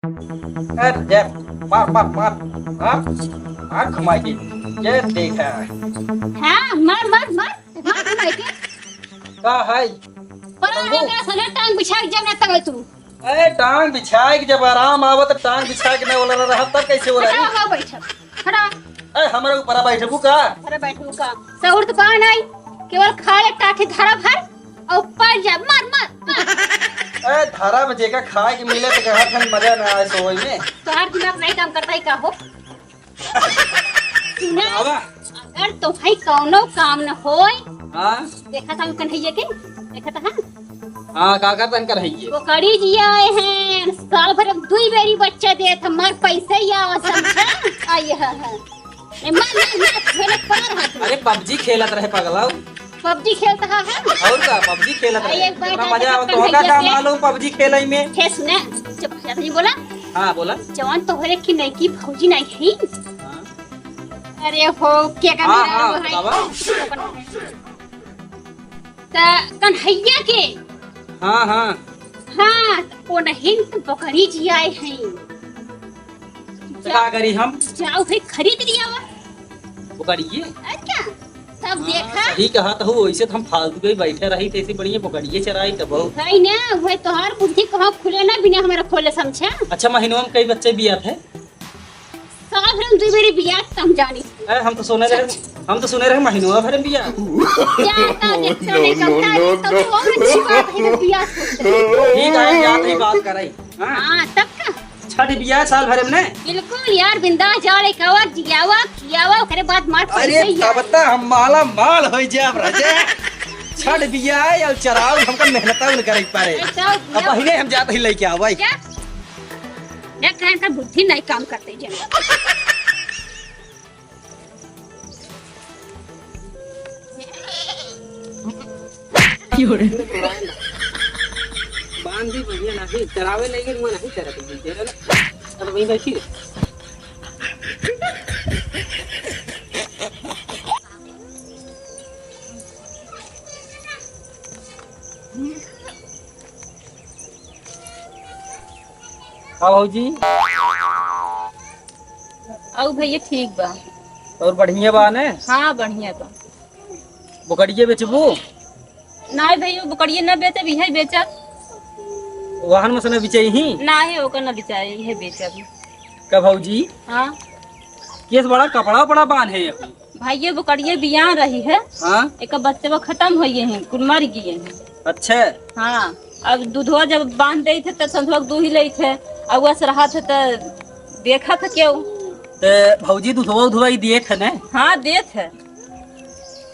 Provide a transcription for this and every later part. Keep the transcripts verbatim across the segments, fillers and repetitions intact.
अरे, मार, मार, मार। हाँ? मार घुमाई के। ये देखा। हाँ, मार, मार, मार। मार घुमाई के। का है? पर बंबू? एकरा सने टांग बिछा के जब ना तब तू। ए, टांग बिछाए के जब आराम आवत, टांग बिछाए के ना बोला रहा, तब कैसे बोला? हटा, हवा बैठा। हटा। ए, हमारे ऊपर बैठबू का? अरे बैठबू का? सहूर तो बा नहीं, केवल खाए टाठी धरा भर और पड़ जा, मार, मार, मार। ए, धरा में जेका खाए के मिले तो कहा था मजा ना आए सोई में। तोहार दिमाग नहीं काम करता है का हो? सुना, बतावा। अगर तोहई कौनो काम न होय, हाँ? देखा था कन्हैया के, देखा था, हाँ? हाँ, का करतन कन्हैया? बोकड़ी जियाए हैं, साल भर में दुई बेरी बच्चा देत, हमार पैसे ही आवा समझा। आई हा हा। ए, मार, मार, मार, मेरे पार हाथ में। अरे, पबजी खेलत रहे पगला। पबजी खेलत हा है? और का, पबजी खेलत रहे। एक बात इतना है, मजा आवत, कन्हैया तोहका का के मालूम पबजी खेलई में? हे सुना, चुप, ज्यादा नहीं बोला। हाँ, बोला। जवान तोहरे की नईकी भौजी नहीं है। हाँ। अरे हो, के का हाँ, मेरा हाँ, वो है? बाबा। त कन्हैया के। हाँ, हाँ। हाँ, वो नहीं तो बोकड़ी जियाए हैं। तो का करी हम? जाओ भाई, खरीद लिया वा। बोकड़िए? अच्छा, तब हाँ, देखा। सही कहा तो हो, वैसे तो हम फालतू के ही बैठे रही थे, ऐसे बढ़िया बोकड़िए चराई तब हो। भाई ना, वह तोहार बुद्धि कहाँ खुले ना बिना हमारा खोले समझा। अच्छा, महीनों में कई बच्चे बिया थे? साल भर में दो बेरी बिया तम जानी। ए, हम तो सुने रहे, हम तो सुने रहे महीनों भर में बिया। जाता देखता नहीं, no, no, कब no, तो no। और अच्छी बात है, बिया सोचते। ठीक है, जाते ही बात कराई। हाँ? हाँ, तब का? छठ बिया साल भर में ने? बिल्कुल यार, बिंदास जाओ, रे खावा, जियावा, खियावा, ओकरे बाद मार अरे, पैसे ही तब आए। त हम माला माल हो जाब राजा। छठ बिया और चराव हमका मेहनत न करे पारे। ऐसा अब पहले हम जाते ही लेके आवे। क्या? देख रहे हैं, बुद्धि नहीं काम करते जे। बांध दी बढ़िया नाही, चरावे नहीं गए, नहीं चरा तो दे रहा। अब वहीं बैठी रहे। का भौजी? अउ भैया ठीक बा। और बढ़िया बा ने? हाँ, बढ़िया बा। बोकड़िया बेचबू? नाहीं भैया, बोकड़िया ना बेचब, इहे बेचब। वाहन में से ना बिचाई ही? नाहीं, ओकर ना बिचाई, इहे बेचब। का भौजी? हाँ। केस बड़ा कपड़ा बड़ा बांधे अभी। भाई, ये बोकड़िया बियान रही है। हाँ। एक बच्चे वो खत्म हो गए हैं, कुल मर गए हैं। अच्छा। हाँ, अब दूधवा जब बांध देत है, तब संझवा के दूध ही लेत है, और वस रहा था तो देखा था क्यों? ते भौजी दूधवा उधवा ही देत है ना? हाँ, देत है।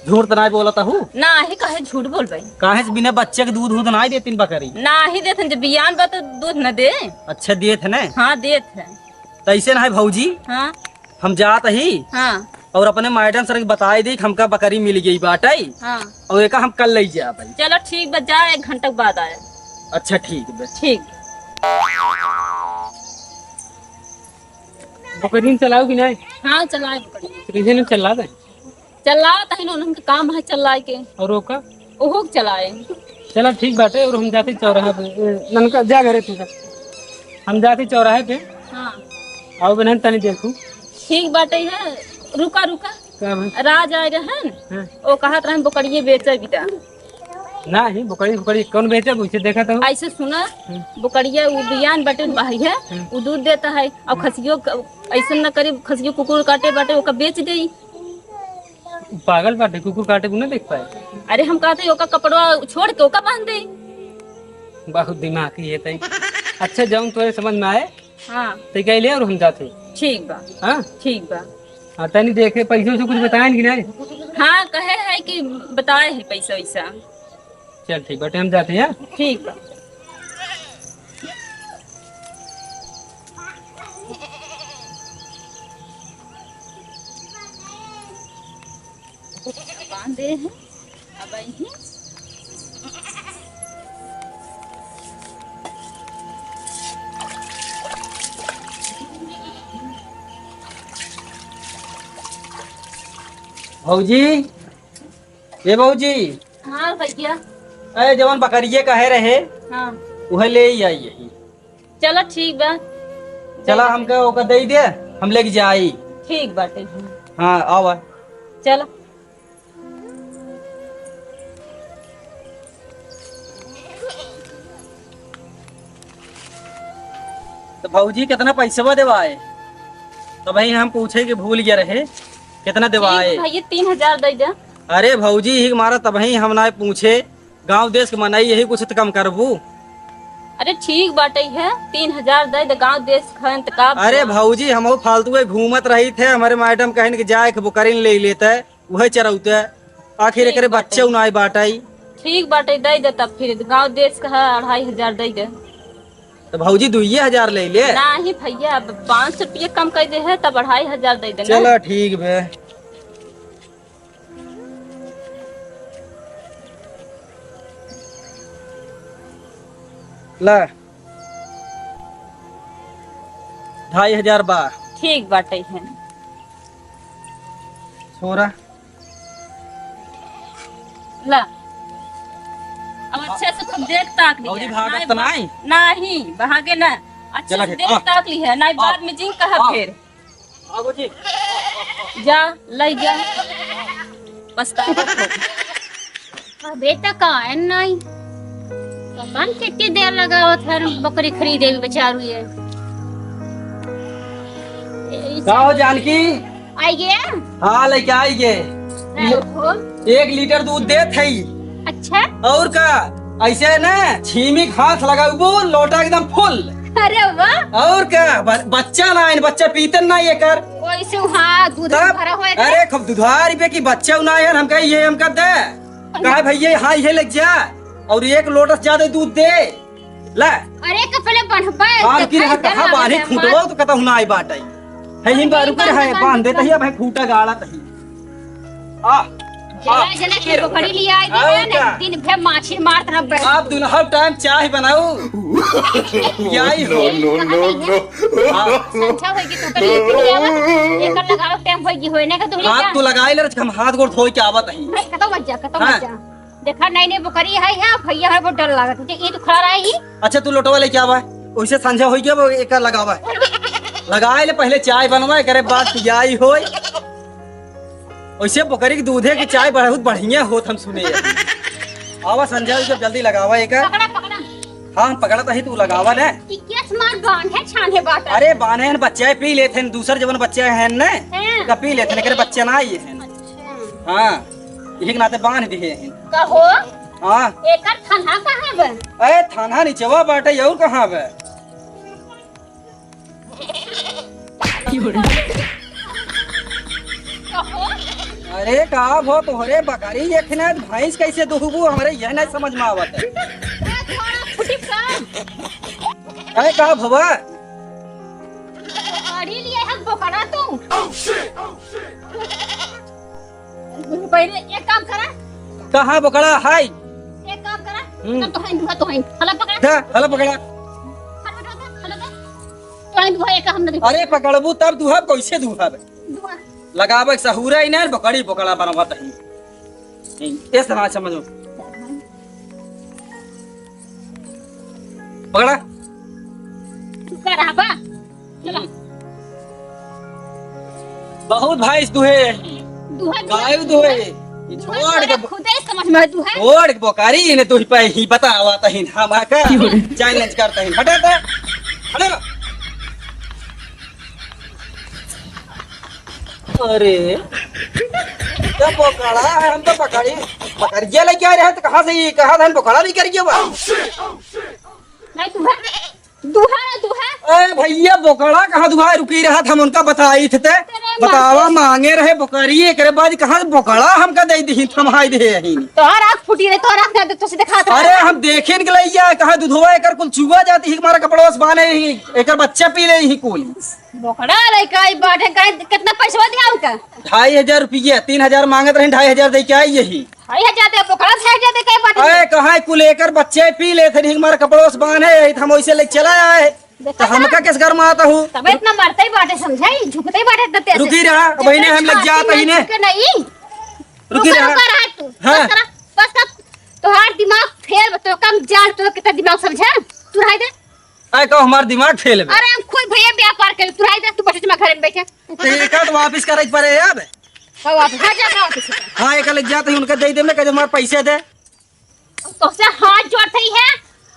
झूठ तो नाहीं बोलत हूँ? नाहीं, काहे झूठ बोलबे? काहे से बिना बच्चे के दूध, दूध नाहीं देतिन बकरी? नाहीं देत है, जब बियान बा तो दूध न दे। अच्छा, देत है ना? हाँ, देत है। तो ऐसे नाहीं भौजी, हाँ। हम जात ही हाँ। और अपने मैडम सर के बताई दी कि हमका बकरी मिल गई बाटे हाँ। और एका हम कल ले जाब। चलो ठीक बा, जा एक घंटा के बाद आए। अच्छा ठीक बा। ठीक। बकरी चलाओ कि नहीं? हाँ चलाए बकरी। तो कैसे नहीं चला दे? चलाओ तहिन उनके काम है चलाए के। और ओका? ओहो के चलाए। चला ठीक बाटे, और हम जाते चौराहे पे, ए, ननका जा घरे तू जा। हम जाते चौराहे पे। हाँ। आओ बहन तनी देखू। ठीक बाटे है, रुका रुका। का भाई? राज आए रहन, हाँ। वो कहत रहन बोकड़िए बेचे बिदा। नाहीं, बोकड़ी, बोकड़ी कौन बेचे? उसे देखा तो। ऐसे सुना, हम्म। बोकड़िया उ बियान बाटे बाहरी है, हम्म। उ दूध देता है, और हम्म। खसियो क-, ऐसे न करे, खसियो कुकुर काटे बाटे, ओका बेच देई। उ पागल बाटे, कुकुर काटे को ना देख पाए। अरे हम कहते ओका कपड़वा छोड़ के ओका बांध दे। बहुत दिमाग की है तई। अच्छा, जाऊं तोरे समझ में आए। हाँ। ते कह ले और हम जाते। ठीक बा। हाँ? ठीक बा। हाँ, तनी देखे, पैसे वैसे कुछ बताए कि नहीं? हाँ, कहे है कि बताए है पैसा वैसा। चल ठीक बाटे, हम जाते हैं, हाँ? ठीक बा। बांधे हैं, अब आई हैं। भौजी, ए भौजी। हाँ भैया। अरे जवन बकरिया कहे रहे, हाँ। उहे ले ही आई यही। चलो ठीक बा। चला, हमका ओका दे दे, हम लेके जाई। ठीक बाटे। हाँ, आवा। चला। तो भौजी, कितना पैसवा देवाए? तो भाई, हम पूछे के भूल गया रहे, कितना देवाए? ठीक है भैया, तीन हजार दे दे। अरे भौजी, ही मारा तबही हम ना पूछे, गाँव देश के मनई यही कुछ तो कम करबू। अरे ठीक बाटे है, तीन हजार दे दे, गाँव देश खन त का अरे भौजी, हम फालतू में घूमत रही थे, हमारे मैडम कहन कि जाए के बोकरिन ले लेते, वह चरौते, आखिर ठीक एकरे बाटे। बच्चे उनाई बाटाई। ठीक बाटे, दे दे तब फिर गाँव देश का है, अढ़ाई हजार दे दे। तो भौजी दुइये हजार ले ले। नाही भैया, अब पाँच सौ रुपये कम कर दे है, तब अढ़ाई हजार दे देना। चला ठीक बे। ला, ढाई हजार बा। ठीक बाटे है। छोरा। ला, अब अच्छे से खूब देख ताक ली भौजी, है। भागत नाही तो बा-, नाही? नाही, भागे ना। अच्छे चला से ठीक, देख आ। ताक ली है, नाही आ। बाद में जिन कहा आ। फिर। आगो जी। जा, लई जा। पछतावत हो। अबे त का है नाई? कमान कितनी देर लगावत है बकरी खरीदे में बेचारू ये। ए, ई का हो जानकी? आइए। हाँ, लेके आइए। रखो। एक लीटर दूध देत है। अच्छा। और का? ऐसे ना छीमी के हाथ लगाबू, लोटा एकदम फुल। अरे वाह। और का? ब-, बच्चा ना आइन, बच्चा पीतन ना ये कर। वैसे हाँ, दूध तब? भरा हुआ है। अरे खूब दुधारी पे की बच्चा ना आइन, हम कहे ये हमका दे। कहा भैया हाँ ये ले जा और एक लोटा से ज्यादा दूध दे। ला। अरे का पहले बढ़बा है, काम की देखा रहा है, कहाँ डर बानी लगता है, खूटबो तो कतहु ना आई बाटे। है इन बारू कर है बांध देते ही अब है खूटा गाड़ा तही। आ, चला, आ, चला, के फिर। बकरी ले आई और दे ना, क्या? दिन भर माछी मारत रह बे। आप दोनों हर टाइम चाय बनाओ। यही हो। No, no, no, no। हाँ। संझा होई कि तू करी इतनी आवा, एकर लगावे टाइम होई कि होई ना का तू हाँ, क्या? तू लगाई ले, हम हाथ गोड़ धोई के आवत ही। अरे, कतौ मत जा, कतौ हाँ। मत जा। देखा, नहीं, नहीं, बकरी है, यहाँ भैया है, बहुत डर लागत है। ये तो खड़ा रही। अच्छा, तू लोटवा लेके आवा, वैसे संझा होई गया, वो एकर लगावा। लगाए ले पहले चाय बनवा, एकरे बाद पियाई होई। वैसे बकरी के दूधे के चाय बहुत बढ़िया होत हम सुने हैं। आवा संझा जब जल्दी लगावा एकर। पकड़ा, पकड़ा। हाँ, हम पकड़त ही, तू लगावा ने। कि केस मार बांधे छाने बाटा। अरे बांधे हैं, बच्चा पी लेत हैं, दूसर जवन बच्चा हैं ने, हाँ। तो पी लेत हैं, एकरे बच्चा ना आई हैं। अच्छा। हाँ, यही के नाते बांध दिए हैं। कहो? हाँ। एकर थाना कहाँ बा? अरे थाना निचवा बाटे, और कहाँ बा? अरे का भो तोहरे बकरी एक ना भैंस कैसे दुहबू, हमरे यह नहीं समझ में आवत है। ए, थोड़ा फुटी का? अरे का भवा? गाड़ी लिए है बोकरा तू। पहले एक काम करा। कहाँ बोकरा है? एक काम करा। हम्म। तो तोहन दुहा तोहन। हला पकड़ा। दा, हला पकड़ा। हला पकड़ा, हला दे। तोहन दुहा एक हम न देखो। अरे पकड़बू तब दुहा, कैसे दुहा बे? दुहा। लगावे के सहूरा ही नहीं, बकरी बोकरा बनवा तही। ए सना समझो। पकड़ा। तू का रहा बा? चला। बहुत भैंस दुहे। दुहे, दुहे। गाय दुहे। ये छोड़ के तोरा खुदे समझ में दुहे। छोड़ के बोकारी इन्हें दुही पे ही बतावा तहिन हम का चैलेंज करता ही। हटा दे। हटा। अरे, क्या बोकड़ा है? हम तो बकरी, बकरिया लेके आ रहे हैं, तो कहाँ से ये, कहाँ से हम बोकड़ा लेके आ रही है बा? नहीं, तू है, तू है, तू है। अरे भैया, बोकड़ा कहाँ दुहा रुकी रहा था, हम उनका बताई थे ते। तेरे बतावा, माँ के मांगे रहे बोकरी, एकरे बाद कहाँ से बोकड़ा हमका दे दी, थमाई दे यहीं। तोहार आँख फूटी रहे, तोहार आँख ना दे, तो से दिखा था। अरे, हम देखे के लइया, कहाँ दुधवा एकर कुल चुआ जाती ही, हमारा कपड़वा से बांधे ही, एकर बच्चा पी ले ही कुल। बोकड़ा लइका ई बाटे, काहे, कितना पैसवा दिया उनका? ढाई हजार रुपया, तीन हजार मांगत रहे, ढाई हजार दे के आई यही। ढाई हजार दे, बोकड़ा ढाई हजार दे के बाटे। अरे, कहाँ कुल एकर बच्चे पी ले थे, हमारा कपड़वा से बांधे, हम वैसे ले चला आए। देखा तो था? हमका किस घर में आता हूँ? तब इतना मरते ही बाटे, समझे? झुकते ही बाटे, इतना तेज से। रुकी रहा, अब इन्हें हम लग जाता ही ने। झुके नहीं। रुकी रुका, रहा। रुका रहा तू। हाँ। बस करा, बस कर। तोहार दिमाग फेल, तो कम जान, तो कितना दिमाग समझा? तू रह दे। आए कहो हमार दिमाग फेल बा। अरे हम खुद भैया ब्याह चल, तू रह जा, तू बैठ जा, मैं घर में बैठे। तो ये का तो वापिस करे पड़े अब? हाँ, वापिस, हाँ, जा, हाँ, वापिस। हाँ, एक अलग जात ही उनका दे दे, मैं कह दे, हमारे पैसे दे। तोसे हाथ जोड़त ही है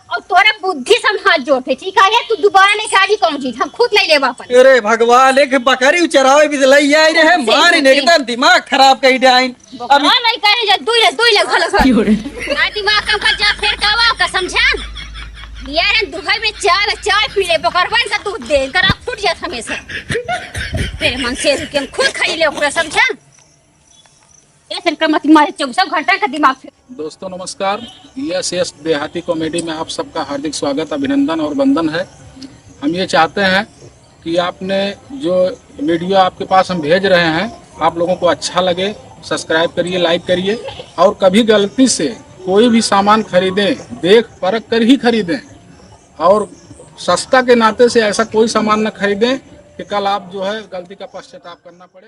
और तोरे बुद्धि से हम हाथ जोड़त ही, ठीक है? तू दोबारा नहीं खाबी कौन चीज, हम खुद ले लेबा अपन। अरे भगवान, एक बकरी चरावे भी लई आई रहे, से मारी ने एकदम दिमाग खराब कई डाइन। बकरा अभी नहीं कहे जा, दुई ले, दुई ले, घलो, घलो। ना दिमाग कम कर जा, फिर कहवा का समझा? यार, हम दुहई में चाय, चाय पी ले, बकरवन का दूध दे, इनका रात फूट जात हमेशा। तेरे मन से कि हम खुद खाई ले, ओकरा समझा? ऐसे इनका मत मारे, चौबीसों घंटा का दिमाग फिर। दोस्तों नमस्कार, यस यस देहाती कॉमेडी में आप सबका हार्दिक स्वागत, अभिनंदन और वंदन है। हम ये चाहते हैं कि आपने जो वीडियो आपके पास हम भेज रहे हैं, आप लोगों को अच्छा लगे, सब्सक्राइब करिए, लाइक करिए, और कभी गलती से कोई भी सामान खरीदें, देख परख कर ही खरीदें, और सस्ता के नाते से ऐसा कोई सामान न खरीदें कि कल आप जो है गलती का पश्चाताप करना पड़े।